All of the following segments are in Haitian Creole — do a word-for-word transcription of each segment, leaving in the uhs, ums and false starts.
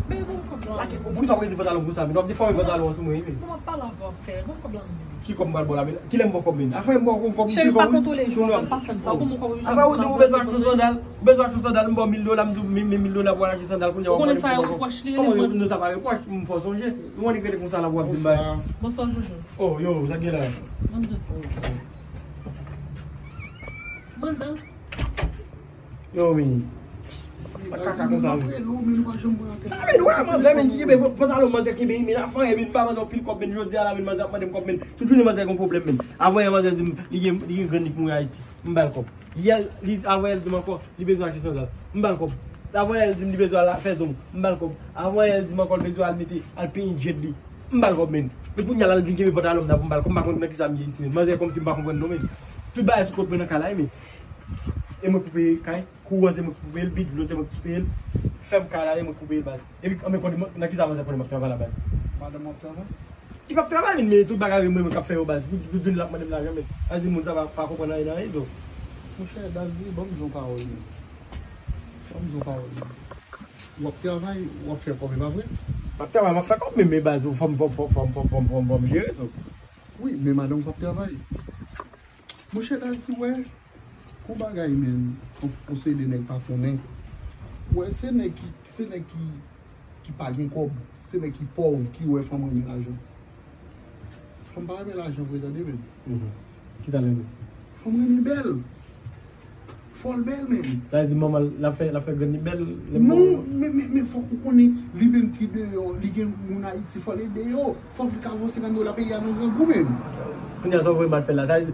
Pou ki sa w redi pantalon konsa, men w ap defann pantalon an sou mwen, men. Kòman pale avè w fè? Bon, kòb la, men. Ki kòb m pral ba w la, men? Kilè m ba w kòb, men? Afè m ba w kòb, cheri, pa kontwole jan, pa fè m sa. Kòman kòb m jwenn? Afè ou di ou bezwen achte sandal, ou bezwen achte sandal, m ba w mil dola, m di w, men, men mil dola pou al achte sandal, kounye a w ap mande pou m ba w kòb. Ou konnen sa repwòch li, kòman nou sa pa repwòch, m fò sonje. Ou annik rele konsa la pou w ap di m bagay. Bonswa, Jojo. Oh, yo, sa k gen la? Mandan. Mandan. Yo, men. Pa kaka konsa, men. A, men, wè, manzè, men, ki kenbe pantalon manzè, kenbe, men, afè, men, pa manzè, yon pil kòb, men, jodi a la, men, manzè ap mande m kòb, men. Tout jounen manzè gen pwoblèm, men. Avan yè, manzè di m, li gen, li gen grann li k mouri Ayiti. M ba l kòb. Yè, li, avan yè, li di m ankò, li bezwen achte sandal. M ba l kòb. Avan yè, li di m li bezwen al fè zong. M ba l kòb. Avan yè, li di m ankò, li bezwen al mete, al penyen djed li. M ba l kòb, men. Men kounye a la, l vin kenbe pantalon m nan pou m ba l kòb, m pa konn nan kisa m ye isi, men. Manzè kòmsi m pa konprann non, men. Tout bagay sou kont mwen nan kay la, men. E mwen k pou peye kay, kouran se mwen k pou peye l, bidlo se mwen k pou peye l, fèm kay la, e mwen k pou peye l, baz. Epi, anben, konnen mwen, nan kisa manzè konnen m ap travay la, baz? Madanm w ap travay? Li p ap travay, men, men tout bagay mwen menm k ap fè yo, baz. Pou, pou di l ap mande m lajan, men. Sa di moun sa pa, pa konprann anyen nan rezo. Monchè, Daddy, ban m di yon pawòl, men. Ban m di yon pawòl, men. W ap travay, w ap fè kòb, e pa vre? M ap travay, m ap fè kòb, men, men baz, fò m, fò m, fò m jere sa. Wi, men madanm w p ap travay. Monchè, Daddy, wè, gon bagay, men, pou, pou se de nèg pa konnen. Wè, se nèg ki, se nèg ki, ki pa gen kòb, se nèg ki pòv, ki wè fanm renmen lajan. Fanm pa renmen lajan vre, tande, men. Mhm. Ki sa l renmen? Fanm renmen bèl. Fò l bèl, men. Sa vle di manman l, l ap fè, l ap fè grann li bèl, lè... Non, men, men, men fòk ou konnen, li menm ki deyò, li gen moun Ayiti, fò l ede yo. Fòk li ka voye senkant dola peyi a nan grangou, men. Kounye a, sa w voye m al fè la. Sa vle di,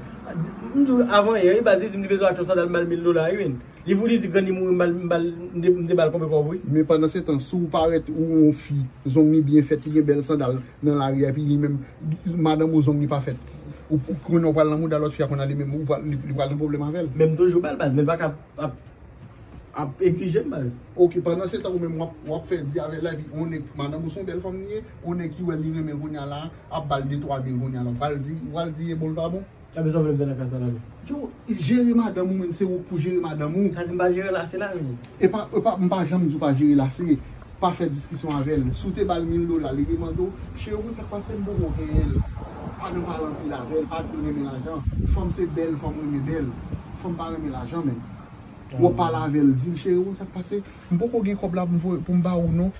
m di w avan yè, wi, baz, li di m li bezwen achte yon sandal, m ba l mil dola, wi, men. Li voye di grann li mouri, m ba l, m ba l, m te, m te ba l konbyen kòb, wi. Men pandan se tan, si w parèt, ou yon fi, zong li byen fèt, li gen bèl sandal nan lari a, epi li menm, madanm ou zong li pa fèt. Ou, ou konnen w pral nan mouda lòt fi a, kounye a li menm, ou pral, li, li pral gen pwoblèm avè l. Men m toujou ba l, baz, men l pa ka ap, ap egzije m, baz. Oke, pandan se tan ou menm w ap, w ap fè di avè l la, epi yon nèg, madanm ou se yon bèl fanm li ye, yon nèg ki wè li renmen l kounye a la, ap ba l de twa mil kounye a la, w pral di, w pral di e bon l pa bon. Sa bezwen vle m fè nan ka sa la, men. Yo, jere madanm ou, men, se ou k pou jere madanm ou. Sa di m pa jere l ase la, men. E pa, e pa, m pa janm di w pa jere l ase. Pa fè diskisyon avè l. Si w te ba l mil dola, li remande w, cheri, ou konn sa k pase, m poko genyen l. Pa nan pale anpil avè l, pa di l renmen lajan. Fanm se bèl, fanm renmen bèl. Fanm pa renmen lajan, men. W ap pale avè l, di l, cheri, ou konn sa k pase, m poko gen kòb la pou m voye, pou m ba ou, non.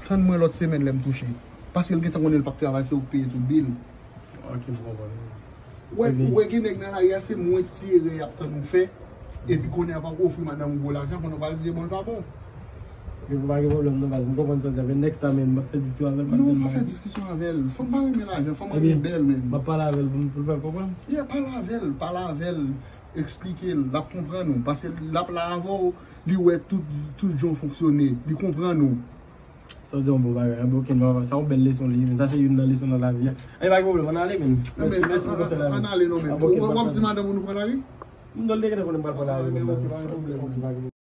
Tann mwen lòt semèn lè m touche. Paske l gentan konnen l p ap travay, se ou k peye tout bil. Ok, m konprann. Wè, ou wè gen nèg nan lari a, se mwen k ti erè y ap tann ou fè. Epi kounye a, pandan w ofri madanm ou gwo lajan, kounye a w pral di e bon, l pa bon. Ok, pa gen pwoblèm non, baz. M konprann sa w di a, men next time, men, m p ap fè diskisyon avè l, m p ap di l anyen. Non, pa fè diskisyon avè l. Fanm pa renmen lajan, fanm renmen bèl, men. M ap pale avè l pou m, pou l fè l konprann. Yeah, pale avè l, pale avè l. Eksplike l, l ap konprann ou. Paske l ap la avè w, li wè tout, tout jan w fonksyone. Li konprann ou. Sa w di yon bon bagay, anben, ok, m pa, sa yon bèl leson li ye, men sa se youn nan leson nan lavi a. Anben, pa gen pwoblèm, ann ale, men. Mèsi, mèsi pou konsèy la, men. Ann ale non, men. Anben, ok, w ap di madanm ou nou pran lari? Non, l te gentan konnen m pral pran lari, men. Anben, ok, pa gen pwoblèm. Ok, pa gen pwoblèm.